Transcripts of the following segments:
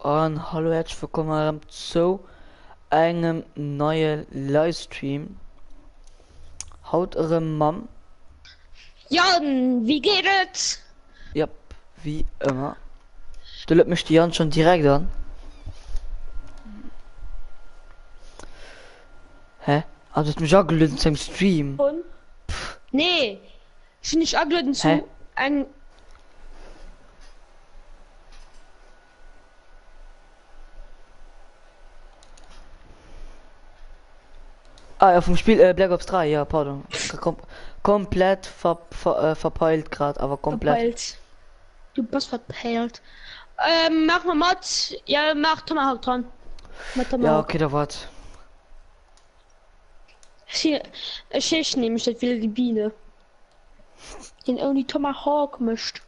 an hallo herzlich willkommen erëm zu engem neie Livestream. Haut erëm mam Jan, wéi geet et? Jap, wéi ëmmer. Du lëtt mech de Jan schon direkt an. Hä? Ah, du hues mech agelueden zu engem Stream. Pff. Nee, ech hunn dech agelueden zu Hä? eng. Ah ja, vum Spill äh, Black Ops 3, ja, pardon. Kom komplett ver ver äh, verpeilt grad, awer komplett. Verpeilt. Du bass verpeilt. Ähm, mach mal mat. Ja, mach Tomahawk dran. Mat Ja, Tomahawk. okay, da wart. Ech heeschen nämlech dat wilde Biene. Den ouni Tomahawk mécht.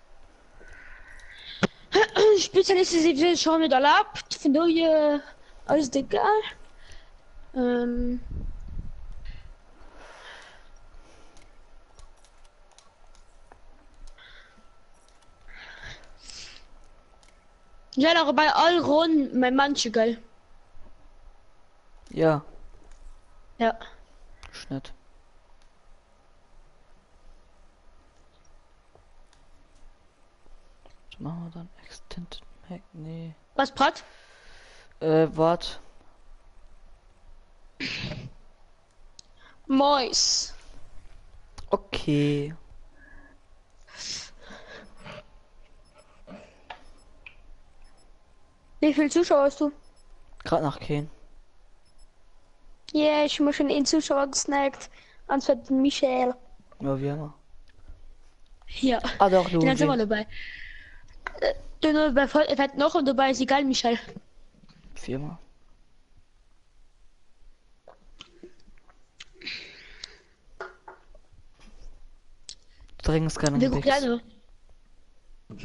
Spezialiste si fir schon net erlaubt, vun dohier ass et egal. Ähm. Ja, awer bei all Ronn mein Manche gell. Ja. Ja. Schnitt. Was machen wir dann? Extended Mag? Nee. Was Brat? Äh, wart. Mais. Okay. Wie viel Zuschauer hast du? Gerade nach kein. Yeah, ich habe mir schon einen Zuschauer gesnackt. Und zwar den Michael. Ja, wie immer. Ja. Ah, doch, du. Den ist immer dabei. Äh, Den bei voll Effekt noch und dabei ist egal, Michael. Wie immer. Du trinkst gerade Wir einen gucken Becks. gerne.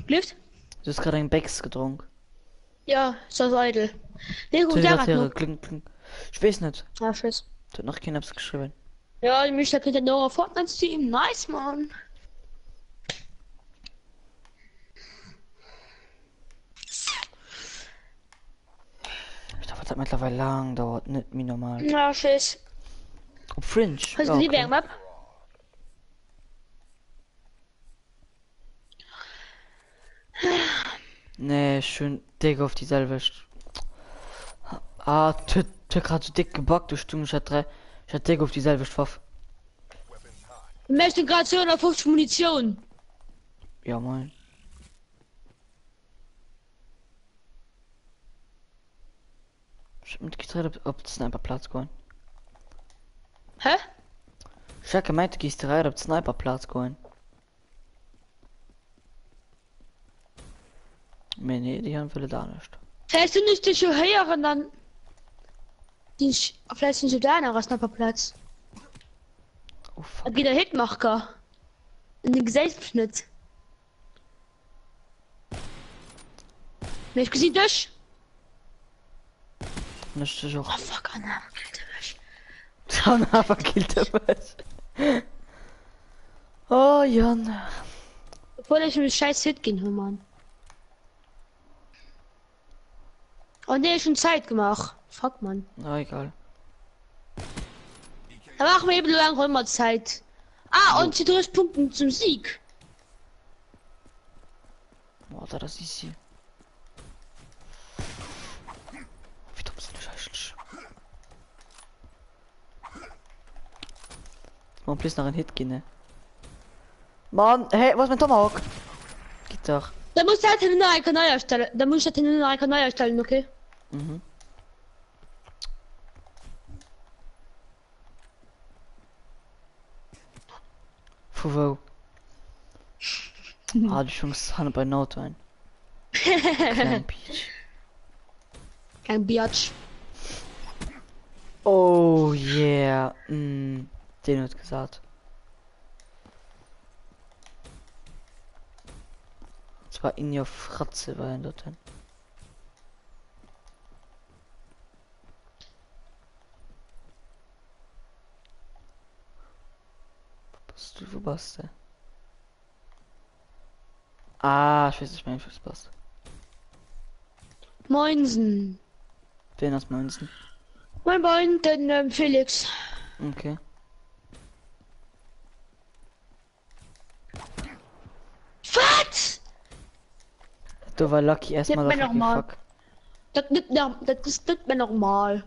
Lift? Du hast gerade einen Becks getrunken. Ja, ist das eitel. Nee, guck der Charaktere klingt, klingt. Ich weiß nicht. Ja, tschüss. Hat noch keiner etwas geschrieben. Ja, die Michael kriegt ja noch Fortnite Team. Nice, man. Ich dachte, das hat mittlerweile lang dauert, nicht wie normal. Ja, tschüss. Op Fringe. Hast du Ja, die okay. Map? Nee, schön dick auf die selwecht. Ah, tut grad so dick gebackt, du Stung, ich hatte drei. Ich hatte dick auf die selwecht Waff. Wir möchten gerade 250 Munition. Ja, moin. Ich hab mitgeteilt, ob, ob Sniperplatz goen. Hä? Ich hab gemeint, du gehst direkt op Sniperplatz goen. Nee, nee, die haben viele da nicht. Vielleicht sind ich dich schon hören, dann. Ich, vielleicht sind sie da noch Sniperplatz. Oh fuck. Da geht der Hitmarker. In den Gesellschnitt. Ech gesinn dech. An ech dech och. Oh fuck, Anna killt mech. Anna verkillt mech. Oh Jan. Obwohl ech mir scheiß Hit ginn hu Mann. Oh nee, schon Zeit gemacht. Fuck Mann. Na egal. Da machen wir eben lang immer Zeit. Ah, und die drei Punkte zum Sieg. Boah, da das easy. Wie dumm sind ich eigentlich? Man plus nach einen Hit gehen, ne? Mann, hey, was ist mein Tomahawk? Geht doch. Da muss halt einen neuen Kanal erstellen. Da muss ich einen neuen Kanal erstellen, okay? Mhm. Vu wou? Ah, du schungs hanne bei Auto ein. Kleng Peach. Kleng Biatch. Oh yeah. Mm, den huet gesat. Zwar in your Fratze war en dort hin. Wo bist du? Wo bist du? Ah, ich weiß nicht mehr, wo du bist. Moinsen. Wien ass Moinsen? Moin moin, den ähm, Felix. Okay. Wat? Do war Lucky ass Net méi motherfucking normal. fuck. Dat net dat is net méi normal.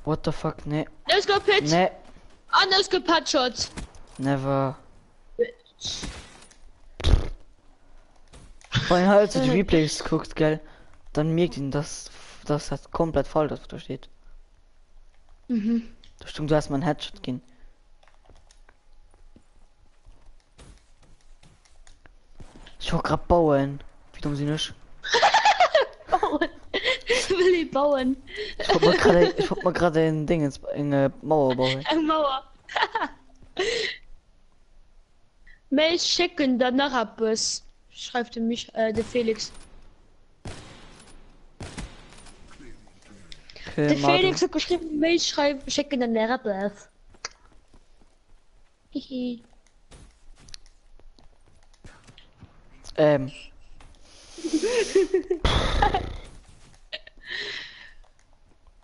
What the fuck? Nee. No scope hit. Nee. Ah, no scope headshot. Never. Wann een halt so die Replays guckt, gell, dann mierkt een, dass, dass dat komplett falsch ass, wat do steet. Mhm. Da stung, du hast mal einen Headshot ginn. Ich wollt grad bauen. Wie dumm sinn ech? Bauen. Will ich bauen. Ich wollt mal grad, ich wollt mal grad ein Dingens, eng Mauer bauen. Eng Mauer. Mä ech schécken der nach eppes, schreift de Mich äh, de Felix. Okay, De ma du. Felix huet geschriwwen, méi schreif schécken der nach eppes. Hihi. Ähm.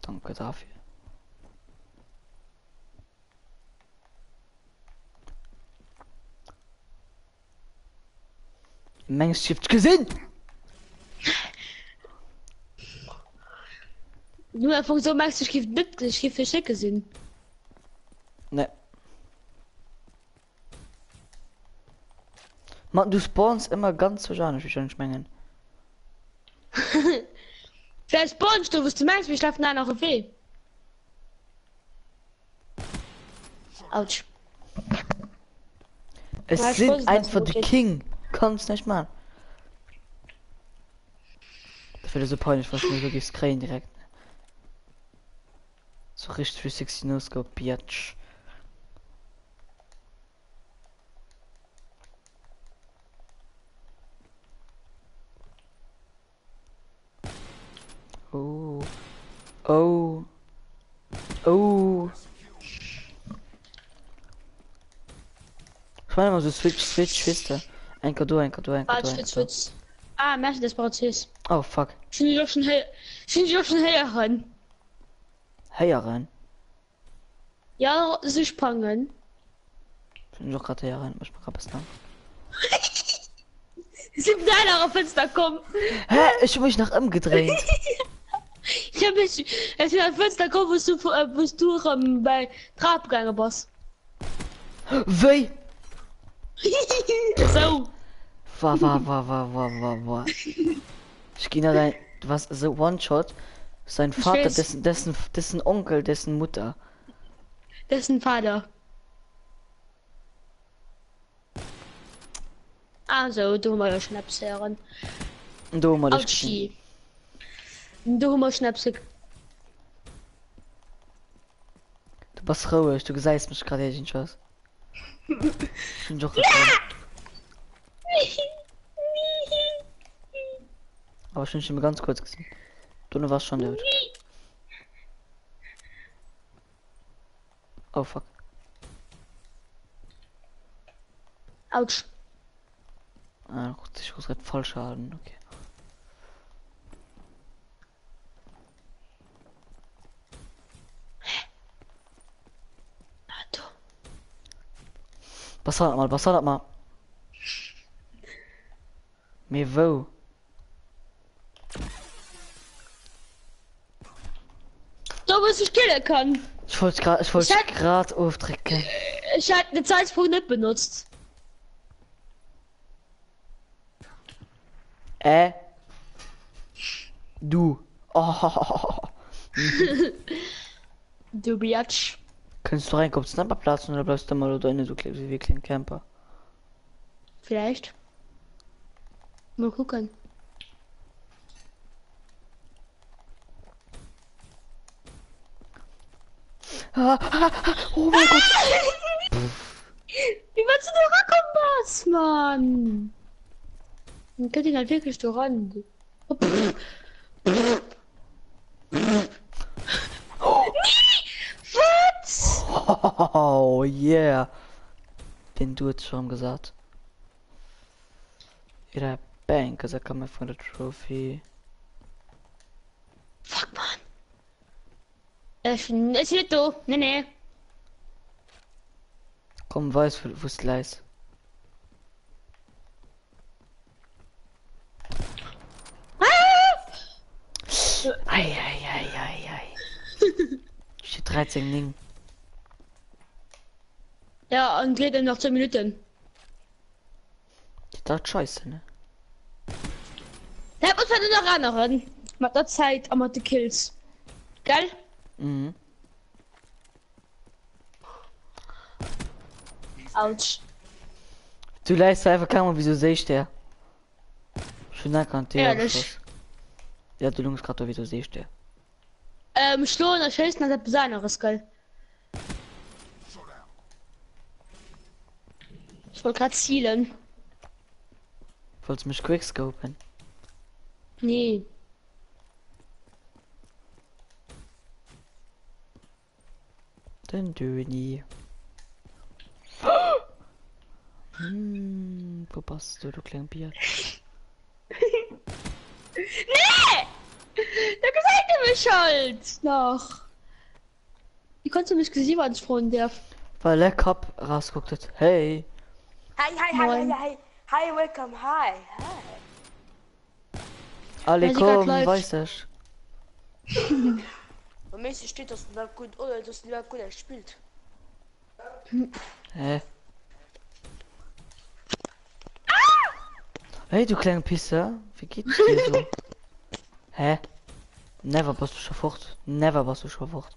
Danke dafür. Mengs Shift gesinn? Du einfach so meinst, ich gif net ich gif fir schécke sinn. Ne. Man, du spawns immer ganz wahrscheinlich, wie ich mengen. Wer spawnst du, wous du mengs, mir schlafen nach e Wee. Autsch. Es Ja, ich sind wusste, dass einfach du die geht. King. Kannst nicht machen. Das wäre so peinlich, was du so gibst kréien direkt. So richtig 360 No Scope, Biatch. Oh. Oh. Oh. Ich meine immer so Switch, Switch, weißt du? Ein Kado, ein Kado, ein Ah, Kado, ein Switch, Kado. Switch. Ah, merci, das braucht es. Oh fuck. Sind die doch schon hei sind die doch schon héieren? Héieren. Ja, se sprangen. Hun ech och grad héieren, mech mer grad bëssen Angscht. Si op deiner Fënster komm. Hä? Ech hu mech nach ëmgedréint. Ich hab mich, es sinn an d'Fënster komm, wous du, äh, wous du erëm bei d'Trap gaange bass. Wéi? Esou. Wa wa wa wa wa wa wa. Ech ginn der dein, was, esou One-Shot. Sein Ich Vater, weess. dessen, dessen, dessen Onkel, dessen Mutter. Dessen Vater. Also, do hu mer jo schon eppes héieren. Do hu mer dech gesinn. Autschi. Do hu mer schon eppes Du bass roueg, du gesäis mech grad iergendwas. Ech hunn dech och grad gesinn. Awer ech hunn dech nëmme ganz kuerz gesinn. Dono wars schon dout. Oh fuck. Autsch. Ah, ich muss grad Fallschaden, okay. Ah, do. Pass mal, pass mal. Mee wou? Do wou sech kille kann. Ech wollt grad, ech wollt Ich hätt- grad ofdrécken. Ech hat den Zeitsprung net benutzt. Äh. Du. Oh. Du Biatch. Kënns du rein op d'Sniperplaz oder bleifs du ëmmer do drin, esou wéi e klengen Camper? Vielleicht. Mal gucken. Ah, ah, ah, oh mein Gott. Wie willst du da rankommen, was, Mann? Man könnte ihn halt wirklich da ran. Oh, pff. Pff. Oh. Nee! Was? Oh yeah. Den du huet schon gesat. Ira bang, cause I come for the trophy. Fuck, man. Ech ech sinn net do. Nee, nee. Komm, weis, wo wou's du läis. Ei, ei, ei, ei, ei. Steet 13, 9. Ja, an et geet nach 10 Minutten. Dat scheisse ne. Dat muss man nach änneren mat der Zäit a mat de Kills. Gell? Mhm. Autsch. Du läis einfach keng wieso seich der. Schon nach an Ehrlech. Ja du lungs grad wieso seich der. Ähm, schloen a schéissen ass eppes aneres, gell? Ech wollt grad zielen. Wollts mech quickscopen? Nee. Den Döni. Hm, wo bass du, du kleng Biatch? Nee! Da gesäit e mech halt nach. Wéi konns du mech gesi wann ech froen dierf? Well e Kapp rausgekuckt huet. Hey! Hi, hi, hi, Moin. hi, hi, hi, welcome, hi, hi. Allez Mir si grad komm, live. weis dech! Bei mir steht, dass du gut, oder dass du gut spielt. Hä? Hey du kleng Pisser, wéi geet et dir sou? Hä? Never bass du scho fort? Never bass du scho fort?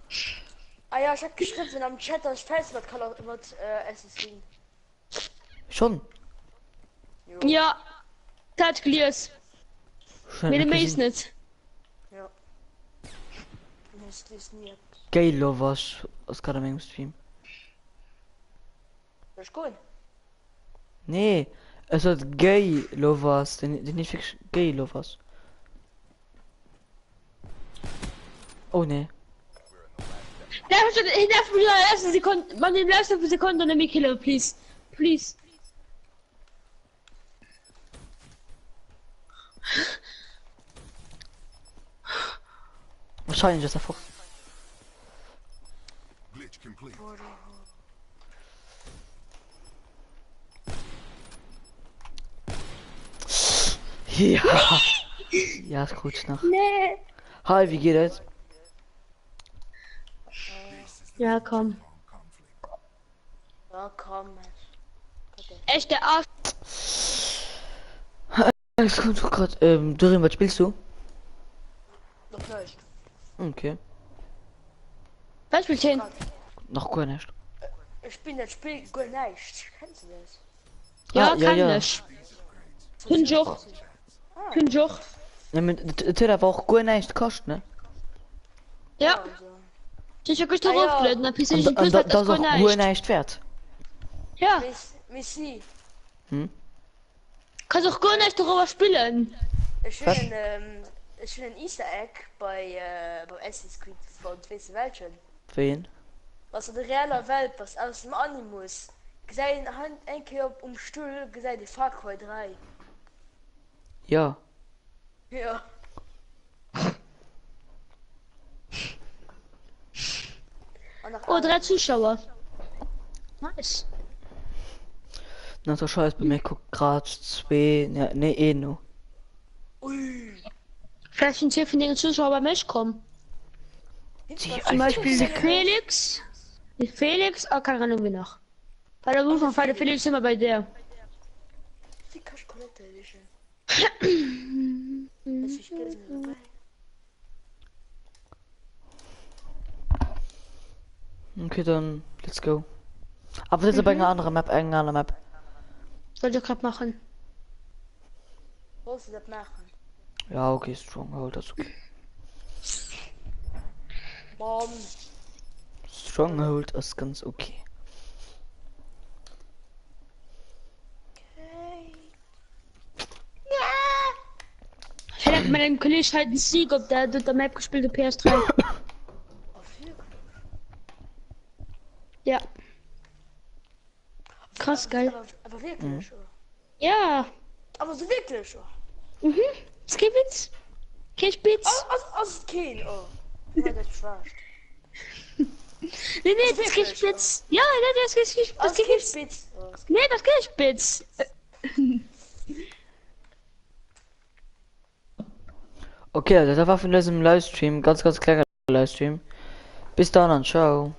Ah ja, ich hab geschrieben am Chat, dass ich fertig mit Call of mit äh, Assassin's Creed. Schon? Jo. Ja, dat hat ech gelies. Schon Mee de net Méis gesinn. net. Ja. Ich lese nie. Gay Lovers ass grad a mengem Stream. Soll ich goen? Nee, es huet Gay Lovers, den den heescht wierklech Gay Lovers. Oh nee. Darf ich, darf mich in der letzten Sekunde, man in der letzten Sekunde nicht mehr killen, please. Please. Wahrscheinlich ass er fort. Ja. Ja, es krut nach. Nee. Hi, wie geht es? Ja, komm. Ja, komm. Echt der Arsch. Es kommt doch grad. Ähm, Dorian, was spielst du? Noch nicht. Okay. Was spielst du hin? Nach gar nicht. Ich bin das Spiel gar nicht. Kennst du das? Ja, Ah, ja, kann ja. ich. Hunn ech och. Hunn ech och. Ja, mit, et huet awer och guer näischt kascht, ne? Ja. Ech hu gëschter Ah, ja. erofgelueden a An, PlayStation an Plus da, hat dat ass ass guer och guer näischt. näischt wäert. Ja. Miss, Missy, Hm? Kanns och guer näischt dorobber spillen. ech hunn Wat? en, ähm, ech hunn en Easter Egg bei, äh, beim Assassin's Creed fonnt. Weess de welchen? Wéien? Was an der reeller Welt bass aus dem Animus gesäit een hei eng Kéier op um Stull gesäit ee Far Cry 3. Jo. Jo. An nach Oh, 3 aner. Zuschauer. Nice. Na, so scheiß bei mir guckt grad zwee, ne, nee, een no. Ui. Vläicht sinn zwee vun dengen Zuschauer bei mech komm. Die Zum Beispiel de Alter. Felix, de Felix a keng Ahnung wien nach. Well am Ufank war de Felix ëmmer bei där. Okay, dann let's go. Aber das ist aber eine andere Map, eng aner Map. Wollt ech grad machen. Wollts de dat maachen? Ja, okay, Stronghold, das ist okay. Mann. Stronghold ist ganz okay. Okay. Ech hat mat engem Kolleg Hide and Seek op der doter Map gespillt op PS3. Oh, wirklich? Ja. Krass, gell? Aber, aber wirklich? Mhm. Ja. Aber. Awer so wierklech? Oh. Mhm, ass kee Witz. Kee Spitz. Ass, ass et keen? Oh, oh dat schwacht. Nee, nee, dat ass kee Spitz. Ja, nee, dat ass kee Spitz. Ass kee Spitz. Nee, dat ass kee Spitz. Okay, dat war vun dësem Livestream, ganz ganz klenge Livestream. Bis dann an ciao.